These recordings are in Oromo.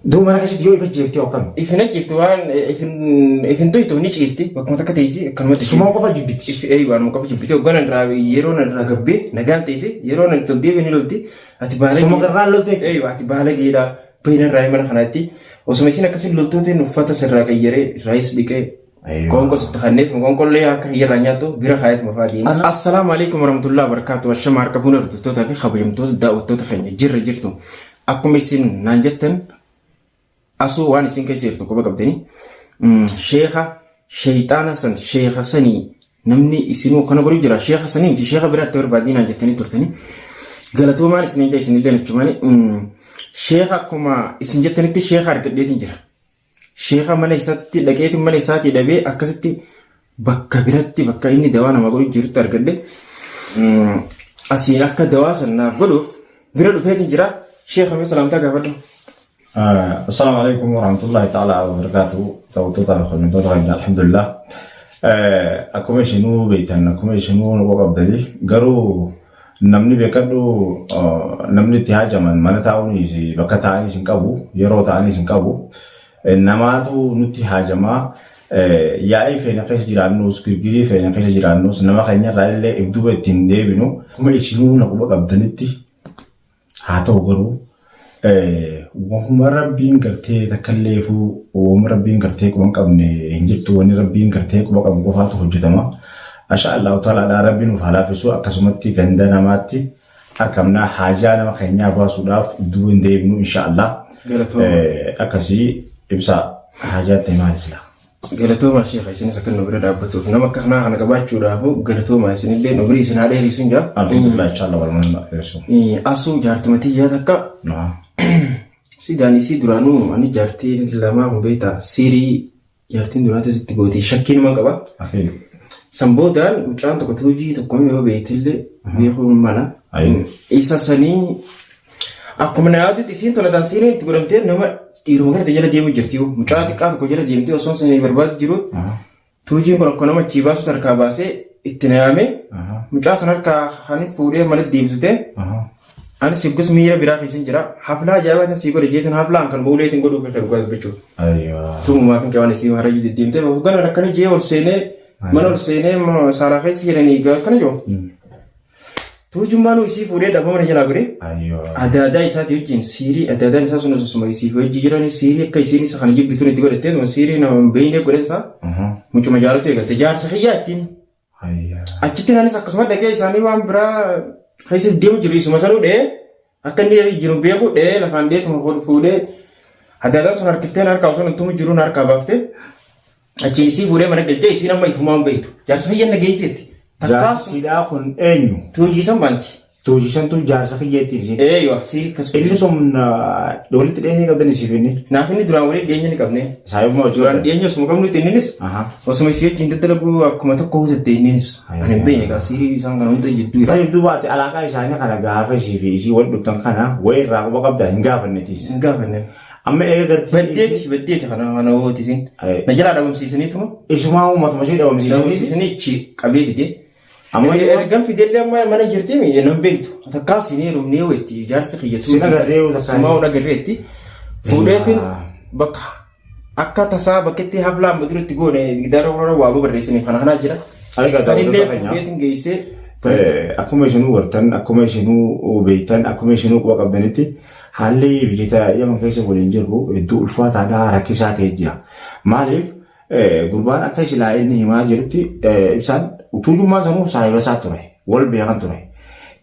Duuba mana keessatti yoo ifa jeeftee akkami? Ifin ajjeeftu waan ifin ifin toytu ni ciifti bakkuma takka teessi akkanumatti. Suma qofa jibbiti. Ifi eeyi waanuma qofa jibbiti hoggan irraa yeroo na irraa gabbee nagaan teessi yeroo na itti ol deebi'e ni lolti ati baalagee. Suma garraan loltee? Eeyi ati baalageedha bayina irraa mana kanaatti osuma isin akkasiin loltootiin uffata sirraa qayyaree raayis dhiqee Qoonqoo sitti kanneetuma qoonqollee akka hiyyarraa nyaattu bira kaayetuma fa'aa deema. Assalaamu alaikum warahmatullahi wabarakatuh. Ashama harka fuula hordoftoota fi kabajamtoota daawwattoota keenya jirra jirtu. Akkuma isin naan jettan asuu waan isin keessa jirtu quba qabdanii sheekha sheeyxaana san sheekha sanii namni isinuu kana godhu jira sheekha sanii miti sheekha biraatti barbaadii naan jettanii turtanii galatoomaan isin jaa isinillee achumaani sheekha akkuma isin jettanitti sheekha argadheetiin jira. Sheekha mana isaatti dhaqeetiin mana isaatii dhabee akkasitti bakka biratti bakka inni dawaa nama godhu jirutti argadhe. Asiin akka dawaa san naaf godhuuf bira dhufeetiin jira. Sheekha mee salaamtaa gaafadhu. Assalaamu alaikum warahmatullahi ta'ala wabarakatuh. Daawwattoota fi hordoftoota keenya alhamdulillah. Akkuma isinuu beektan akkuma isinuu nu qabdanii garuu Namni beekadhu namni itti haajaman mana taa'uunis bakka taa'anis hin qabu yeroo taa'anis hin qabu namaatu nutti haajamaa yaa'ii feena keessa jiraannus girgirii feena keessa jiraannus nama keenyarraa illee if duuba ittiin deebinu akkuma isinuu na quba qabdanitti haa ta'u garuu Wahuma rabbiin gartee takkalleefuu wahuma rabbiin gartee quba hin qabne hin jirtu wanni rabbiin gartee quba qabu qofaatu hojjetama. Asha Allahu ta'alaadhaa rabbi nuuf haa laaffisu akkasumatti ganda namaatti arkamnaa haajaa nama keenyaa baasuudhaaf duuba hin deebinu insha Allah. Galatooma. Akkasii ibsaa haajaa ta'e maali silaa? Galatoomaa sheekha isinis akka nu bira dhaabbatuuf nama akka kanaa kana qabaachuudhaafu galatoomaa isinillee nu bira isin haa dheeressuun jaa. Alhamdulillah inshallah walumaan dheeressu. Asuu jaartuma tiyyaa takka sidaan isii duraanuu ani jaartii lamaa kun beektaa siirii jaartiin duraatis itti gooti shakkiinuman qaba. Akii. San boodaan mucaan tokko tuujii tokko yoo beektillee beekuun mala. Ayi. Isa sanii Akkuma na yaadutti isiin tun ataan siiniin itti godhamtee nama dhiiruma garte jala deemu jirti. Mucaa xiqqaa tokko jala deemtee osoo sanii barbaadu jiru tuujiin kun akka nama achii baasu harkaa baasee itti na yaame mucaa san harkaa kan fuudhee manatti deebisute anis yoggus miira biraa keessan jira. Haflaa ajaa'ibaatiin sii godhe jeetiin haflaan kan ba'uleetiin godhuu fi dhugaa dubbachuuf. Tumumaa fi waan isii hara deddeemtee hoggan akkana jee ol seenee mana ol seenee saalaa keessa jiranii akkana jiru. Tuujummaanuu isii fuudhee dhabama na jalaa godhee Ayyoo. adaadaa isaatii wajjin siirii adaadaan isaa sun osuma isii wajji jiran siirii akka isiin isa kana jibbituun itti godhattee tuma siirii nama hin beekne godhe isaa mucuma jaalatu eegalte jaarsa kiyyaa ittiin Ayyaa. achitti anis akkasuma dhaqee isaanii waan biraa keessa deemu jiru isuma sanuu dhee akka inni jiru beeku dhee lafaan dhee tuma fuudhee adaadaan sun harkifteen harkaa osoo hin tumu jiruun harkaa baaftee Achiin isii fuudhee mana galchee isiin amma ifumaan hin beektu. Jaarsa kiyya na geesseetti. Takkaa Jaarsi siidhaa kun eenyu? tuujiisan baanti. Tuujisantu jaarsa kiyyeetti isiin. Eeywa sii akkas. Inni sun walitti dhiyeenya qabdan isiif inni. Naaf inni duraan waliin dhiyeenya ni qabne. Saayibuma hojii Duraan qabdan. dhiyeenya osuma qabnutti inninis Aha. osuma isii wajjin daddalaguu akkuma tokko hojjette inninis. Ani hin beekne egaa siirii isaan kana hunda jidduu jira. Tayyib duuba ati alaaqaa isaanii kana gaafa isii fi isii wal dhuftan kana wayii irraa quba qabda hin gaafannetis. Hin gaafanne. Amma eega gartee Baddeeti baddeeti kana kana hooti isin. Aye. Na jalaa dhabamsiisaniituma. Isumaa uummatuma ishee dhabamsiisanii. Dhabamsiisanii ichi qabee fide. Amma Ergan fidellee amma mana jirti mi nan beektu. Takkaa siin heerumnee wetti ijaarsi kiyya Sin agarree yoo takkaa. Sumaa ol agarreetti. Fuudheetiin bakka akka tasaa bakketti haflaa amma duratti goone gidaara warra waa babarreessine kana kanaa jira. Egaa Sanillee daawwattoota keenya. fuudheetiin geessee. Akkuma isinuu gartan, akkuma isinuu beektan, akkuma isinuu quba qabdanitti Haalli biyya Yaman keessa waliin jirru hedduu ulfaataadha rakkisaa ta'ee jira. Maaliif gurbaan akka silaa inni himaa jirutti ibsaan tuujummaan sanuu saahiba isaa ture wal beekan ture.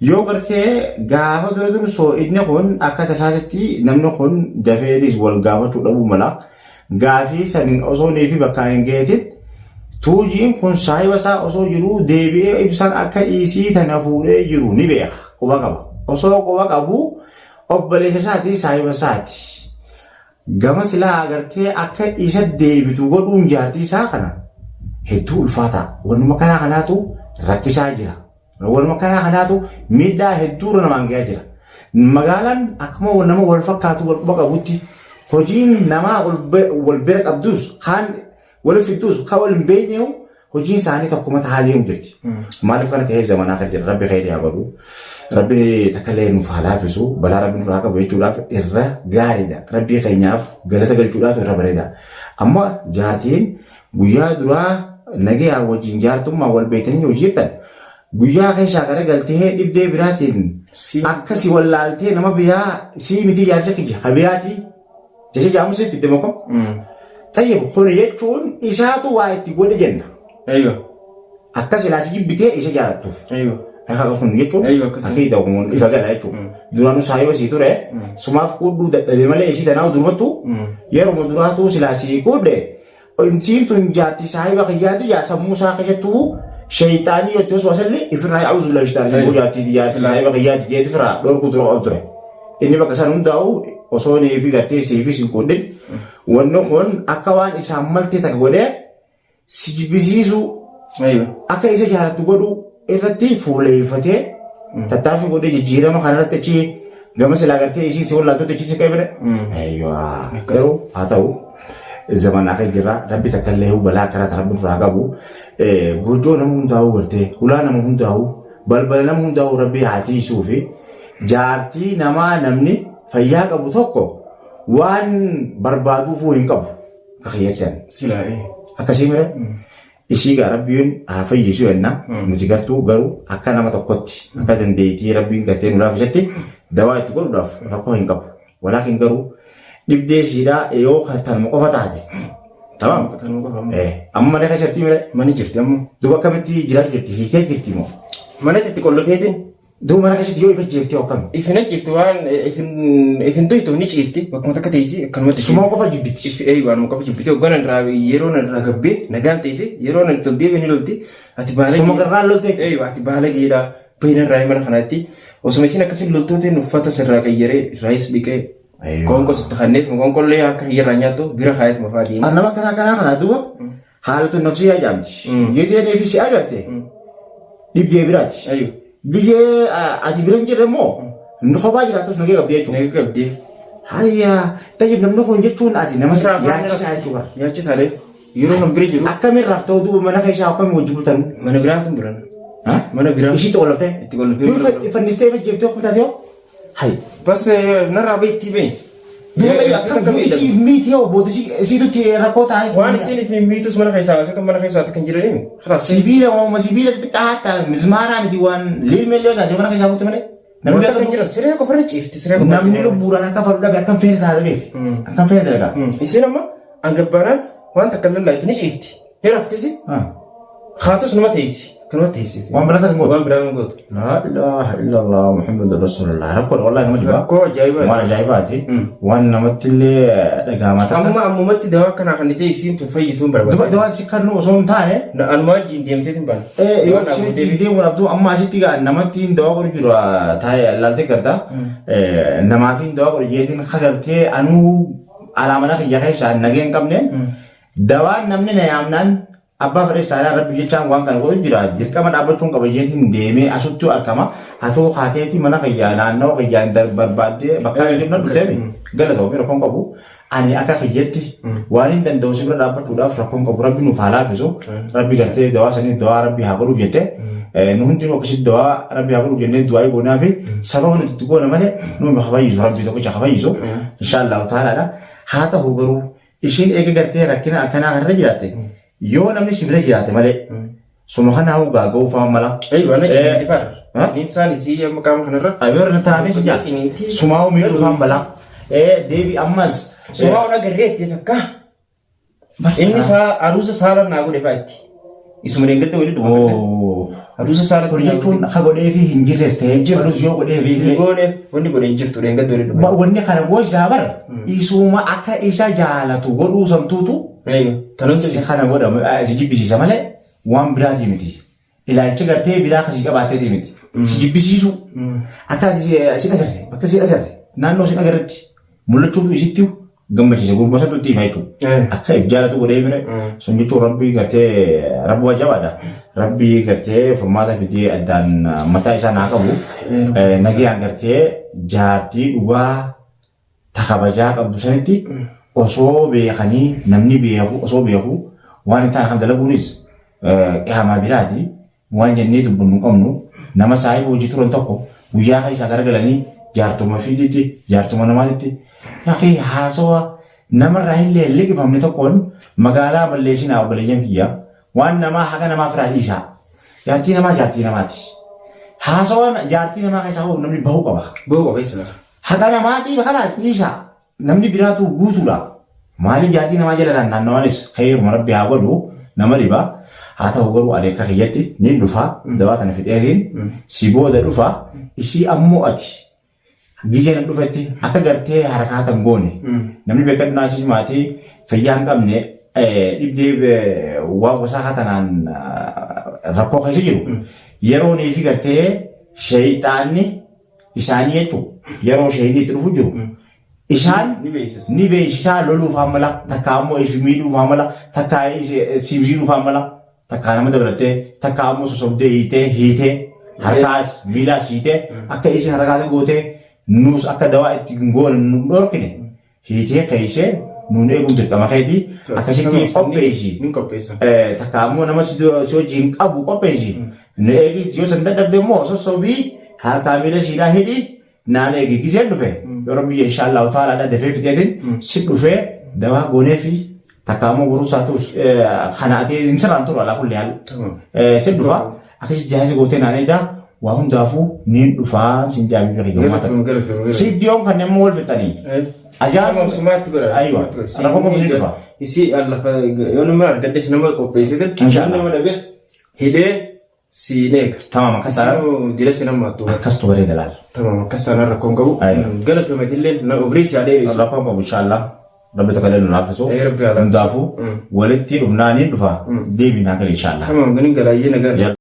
Yoo gartee gaafa dura dursoo inni kun akka tasaatitti namni kun dafeetis wal gaafachuu dhabuu mala. Gaafii saniin osoo fi bakka hin geetin tuujiin kun saahiba isaa osoo jiruu deebi'ee ibsaan akka isii tana fuudhee jiru ni beeka quba qaba. Osoo quba qabu Obboleessa isaati saahiba isaati. Gama silaa agartee akka isa deebitu godhuun jaartii isaa kana hedduu ulfaataa. Wannuma kanaa kanaatu rakkisaa jira. Wannuma kanaa kanaatu miidhaa hedduu irra namaan gahaa jira. Magaalaan akkuma nama wal fakkaatu wal quba qabutti hojiin namaa wal bira qabdus kaan wal fidduus kan wal hin beekneehu hojiin isaanii tokkuma tahaa deemu jirti. Maaliif kana ta'ee zamanaa kan jedhan Rabbi khayrii haa godhu. Rabbi takka illee nuuf haa laaffisu balaa Rabbi nurraa qabu jechuudhaaf irra gaariidha. Rabbii keenyaaf galata galchuudhaatu irra bareeda. Amma jaartiin guyyaa duraa nagayaa wajjin jaartummaa wal beektanii hojii jirtan guyyaa keessaa gara galtee dhibdee biraatiin akka si wallaaltee nama biraa sii miti jaarsa kiyya ka biraatii jecha jaamu siif itti moko. Tayyib kun jechuun isaatu waa itti godhe jenna. Eeyyoo. Akka silaa si jibbitee isa jaalattuuf. Eeyyoo. Akka kun jechuun Eeyyoo, akkasii. akiida kun ifa gala jechuudha. Duraanuu saayiba sii ture sumaaf quudhuu dadhabe malee isii tanaa durumattu yeruma duraatuu silaa sii quudhe Intiin tun jaartii saahiba kiyyaati yaa sammuu isaa keessattuu shayxaanii yoo itti waswasallee ifirraa yaa'u zulla shayxaanii sammuu jaartii jaartii saahiba kiyyaati jeeti ifirraa dhorkuu tura ol ture. Inni bakka san hundaa'u osoo nii fi gartee sii fi sin quudhin wanni kun akka waan isaan maltee takka godhee si jibbisiisuu akka isa jaalattu godhuu irratti fuuleeffatee tattaaffii godhee jijjiirama kanarratti achi gama silaa gartee isiin si wallaaltutti achi si qabire. Ayyoo garuu haa ta'u zaman akka jirra rabbi takka illee balaa akkanaa rabbi nurraa qabu goojjoo nama hundaa'uu gartee hulaa nama hundaa'uu balbala nama hundaa'uu rabbi haa tiisuu fi jaartii namaa namni fayyaa qabu tokko waan barbaaduufuu hin qabu akka kiyyatti ani. Silaa ee. Akkasii mire Isii gaa rabbiin haa fayyisu jenna nuti gartuu garuu akka nama tokkotti akka dandeettii rabbiin gartee nu laafisetti dawaa itti godhuudhaaf rakkoo hin qabu. Walaakin garuu dhibdee isiidhaa yoo tanuma qofa taate. Tamam. Tanuma qofa amma. Amma mana keessa jirti mire Mana jirti amma. duuba akkamitti jiraachuu jirti hiikee jirti moo? Manatti itti qollofeetiin Duuba mana keessatti yoo ifa jeeftee akkami? Ifin ajjeeftu waan ifin ifin toytu ni ciifti bakkuma takka teessi akkanumatti. Suma qofa jibbiti. If ee waanuma qofa jibbiti hoggan irraa yeroo na irraa gabbee nagaan teesse yeroo na itti ol deebi'e ni lolti ati baala Suma garraan loltee. Ee ati baala geedhaa bayina irraa mana kanaatti osuma isin akkasiin loltootiin uffata sirraa qayyaree irraayis dhiqee qoonqoo sitti kanneetuma qoonqollee akka hiyyarraa nyaattu bira kaayetuma fa'aa deema. Nama kanaa kanaa kanaa duuba haalatu nafsii ajaa'amti. Gizeen fi si agarte dhibdee biraati. Ayyo. Gizee ati bira hin jirre immoo inni kophaa jiraattus nagee qabdi jechuudha. Nagee qabdi. Hayya tayyib namni kun jechuun ati nama yaachisaa jechuudha. Yaachisaadha. Yeroo nan bira jiru. Akkamiin raftoo duuba mana keessaa akkamiin wajji bultan? Mana biraatu bulan. Mana biraa. Ishii xooloftee? Itti qolloftee. Fannistee fajjeeftee akkuma taatee hoo? Hay. Bas narraa bahi itti bahi. Duuba akkam isii miiti hoo booda isiitutti rakkoo taa'ee. Waan isiin fi miitus mana keessaa baasee mana keessaa kan jiranii. Kalaas. Sibiila waanuma sibiila xixiqqaa hatta mizmaaraa miti waan lilmeellee taate mana keessaa fuute malee. Namni akka jiran siree qofarra ciifti siree qofarra. Namni lubbuudhaan akka faru dhabe akkam feene taate beek. Akkam feene dalagaa. Isiin amma hangabbaanaan waan takka lallaayitu ni ciifti. Ni raftisi. Haatus nama teessi. Kanuma teessi. Waan biraa takka hin gootu. Waan biraa hin gootu. Laa ilaaha illallah Muhammadu Rasulullah. Rakkoodha wallahi nama dhibaa. Rakkoo ajaa'ibaati. Waan ajaa'ibaati. Waan namatti illee dhaga'amaa takka. Amma ammumatti dawaa akkanaa kan ta'e isiin tun fayyituun Duba barbaada. dawaan si kannu osoo hin taane Anumaa wajjin deemteetiin baana. yoo si deemuudhaaf duuba amma asitti gaa namatti hin dawaa godhu jiru taa'ee laaltee garta. Namaaf hin dawaa godhu jeetiin kagartee anuu alaa mana kiyya keessaa nagee hin qabneen Dawaan namni na yaamnaan abbaa fedhes taanaan rabbi jechaan waan kana godhu jira dirqama dhaabbachuun qaba jeetiin deemee asuttuu argama hatoo kaateetii mana kiyyaa naannawa kiyyaan barbaaddee bakka ani jiru na dhufteemi galatoomi rakkoon qabu ani akka kiyyatti waan hin danda'u si bira dhaabbachuudhaaf rakkoon qabu rabbi nuuf haa laafisu rabbi gartee dawaa sanii dawaa rabbi haa godhuuf jettee nu hundinuu akkasitti dawaa rabbi haa godhuuf jennee du'aa goonaa fi sababa nuti itti goona malee nu haa fayyisu rabbi tokkicha haa fayyisu inshaallahu ta'alaadha haa ta'u garuu Ishiin eega gartee rakkina akkanaa kanarra jiraatte yoo namni si bira jiraate malee suma kanaa gaaga'uu fa'aa mala. Eeywa na ciniinti fara. Ha? Insaan isii amma qaama kanarra. Abeera tanaafis jaa. Ciniinti. Sumaa'uu miidhuu fa'aa mala. Deebi ammas. Sumaa'uun agarree itti takka. Inni saa aruusa saala naa godhe fa'aa itti. Isuma deeggatte waliin dhufa. Oo. Aruusa saala Kun jechuun akka godhee fi hin jirres ta'ee jirus yoo godhee fi Hin goone wanni godhe hin jirtu deeggatte waliin dhufa. Wanni kana gocha bar isuma akka isa jaalatu godhuu santuutu Eeywa. Tanuun si kana godha si jibbisiisa malee waan biraatii miti. Ilaalcha gartee biraa akkasii qabaatteetii miti. Si jibbisiisu akka ati si agarre bakka si agarre naannoo si agarretti mul'achuutu isitti gammachiisa gurba santu itti hifa jechuudha. Akka if jaalatu godhee mire sun jechuun rabbii gartee rabbi jabaadha. Rabbii gartee furmaata fidee addaan mataa isaa naa qabu nagayaan gartee jaartii dhugaa ta kabajaa qabdu sanitti osoo beekanii namni beeku osoo beeku waan hin taane kan dalaguunis Qiyaamaa biraati waan jennee dubbannu hin qabnu nama saahiba hojii turan tokko guyyaa keessaa garagalanii jaartuma fiiditti jaartuma namaatitti yookiin haasawa namarraa illee hin liqifamne tokkoon magaalaa balleessinaa obboleeyyan kiyya waan namaa haqa namaa firaa dhiisaa. Jaartii namaa jaartii namaati. Haasawaan jaartii namaa keessaa hoo namni bahuu qaba. Bahuu qaba isa. Haqa namaatii kanaas dhiisaa. Namni biraatu guutuudha. Maaliif jaartii namaa jala naannawaanis khayruma rabbi haa godhu nama dhiba. Haa ta'u garuu ani akka kiyyatti niin dhufa dawaa tana fixeetiin si booda dhufa isii ammoo ati gizee na dhufetti akka gartee harakaata hin goone namni beekadhu naasii maatii fayyaa hin qabne dhibdee waan gosaa tanaan rakkoo keessa jiru yeroonii fi gartee sheeyxaanni isaanii jechuun yeroo sheeyni itti dhufu jiru isaan Ni beeksisa. ni beeksisaa loluuf mala takka ammoo ifi miidhuuf mala takka si miidhuuf mala takka nama dabalattee takka ammoo sosobdee hiitee hiitee harkaas miilaas hiitee akka isin harkaas gootee nuus akka dawaa itti hin goone nu dhorkine hiitee keeysee nuun eeguun dirqama keetii akkasitti qopheessi. Ni qopheessa. Takka ammoo nama si wajjin qabu qopheessi. Nu eegi yoo san dadhabde immoo sossobii harkaa miila siidhaa hidhi naan eegi giseen dhufe yoo rabbi inshaallahu ta'ala dafee fixeetiin si dhufee dawaa goonee fi takka ammoo boruu isaa ta'us kana ati hin sirraan turu alaa kulli haal si dhufa akkasi jahaasi gootee naan eegaa waa hundaafuu niin dhufaa sin jaabii beekee Galatoom galatoom. Si diyoon kan immoo wal fixanii. Ajaa'iba. Sumaatti godha. Aywa. Rakkoo qabu ni dhufa. Isi lafa yoo nama argadhes nama qopheessite Inshallah. nama dhabes hidhee siin eega. Tamam akkas taanaan Isinuu dila sin hammaattu. akkastu bareeda laal. Tamam akkas taanaan rakkoon qabu. Aywa. Galatoometillee na obrii si adeebisu. Rakkoon qabu inshallah. Rabbi tokko illee nu laaffisu. Ee, Rabbi haa laaffisu. Hundaafuu walitti dhufnaaniin dhufa deebii naa gali inshallah. Tamam ganin galaayyee nagaa.